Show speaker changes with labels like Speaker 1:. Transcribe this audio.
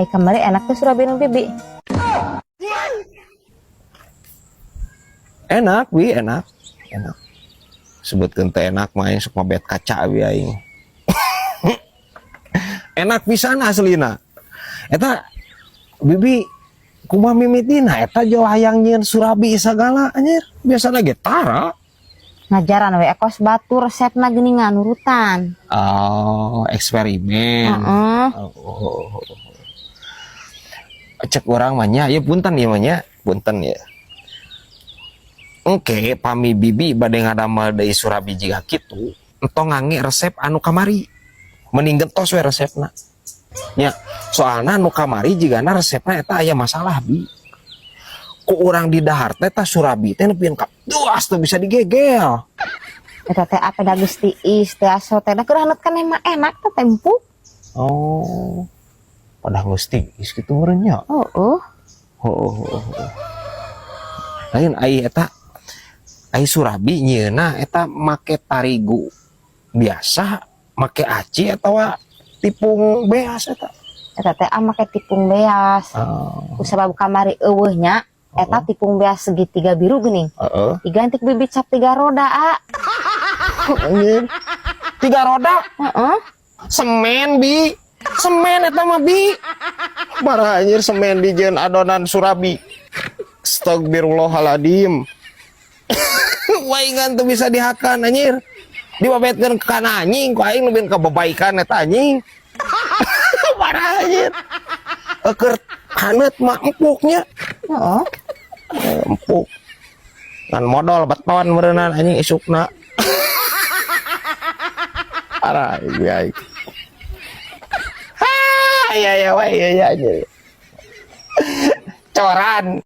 Speaker 1: Eh, kamari enak tuh surabi nu bibi.
Speaker 2: Enak, Bi, enak. Enak. Sebutkeun teh enak mah aing sok mabet kaca bi aing. Enak pisan aslina. Eta bibi kumaha mimitina eta jauh hayang nyieun surabi sagala, anjir? Biasana ge tara.
Speaker 1: Ngajaran we kos batur resepna geuningan nurutan.
Speaker 2: Oh, eksperimen.
Speaker 1: Heeh.
Speaker 2: Oh. Cek urang mah nya, ya punten ya mah nya, punten ya. Oke, pami bibi bade ngadamel deui surabi jiga kitu, entong ngangge resep anu kamari. Mending gentos we resepna. Nya, soalna anu kamari jigana resepna eta aya masalah, Bi. Ku urang di dahar teh tah surabi teh nepikeun ka duas teu bisa digegel.
Speaker 1: Eta teh apa da geus tiis teh aso teh da keur haneut kan emang enak teh tempu.
Speaker 2: Oh. Padahal geus tiis kitu meureun nya.
Speaker 1: Oh, oh.
Speaker 2: Oh. Lain ai eta, ai surabi nyieuna eta make tarigu biasa, make aci atawa tipung beas eta?
Speaker 1: Eta teh ah make tipung beas.
Speaker 2: Oh.
Speaker 1: Ku sabab kamari euweuh nya eta tipung beas segitiga biru geuning. Diganti ku bibi cap tiga roda, ah.
Speaker 2: Anjir. Tiga roda?
Speaker 1: Heeh.
Speaker 2: Semen, Bi. Semen eta mah, Bi. Parah anjir, semen dijieun adonan surabi. Astagfirullahaladzim. Waingan tuh bisa dihakan anjir. Dibabetkeun kana anjing ku aing lebih kebabaikan eta anjing. Parah anjir. Eker haneut mah empuknya.
Speaker 1: Heeh.
Speaker 2: Eh, empuk. Ngan modal beton meureunan anjing isukna. Parah ieu aing. Ha, iya iya iya iya anjir. Coran.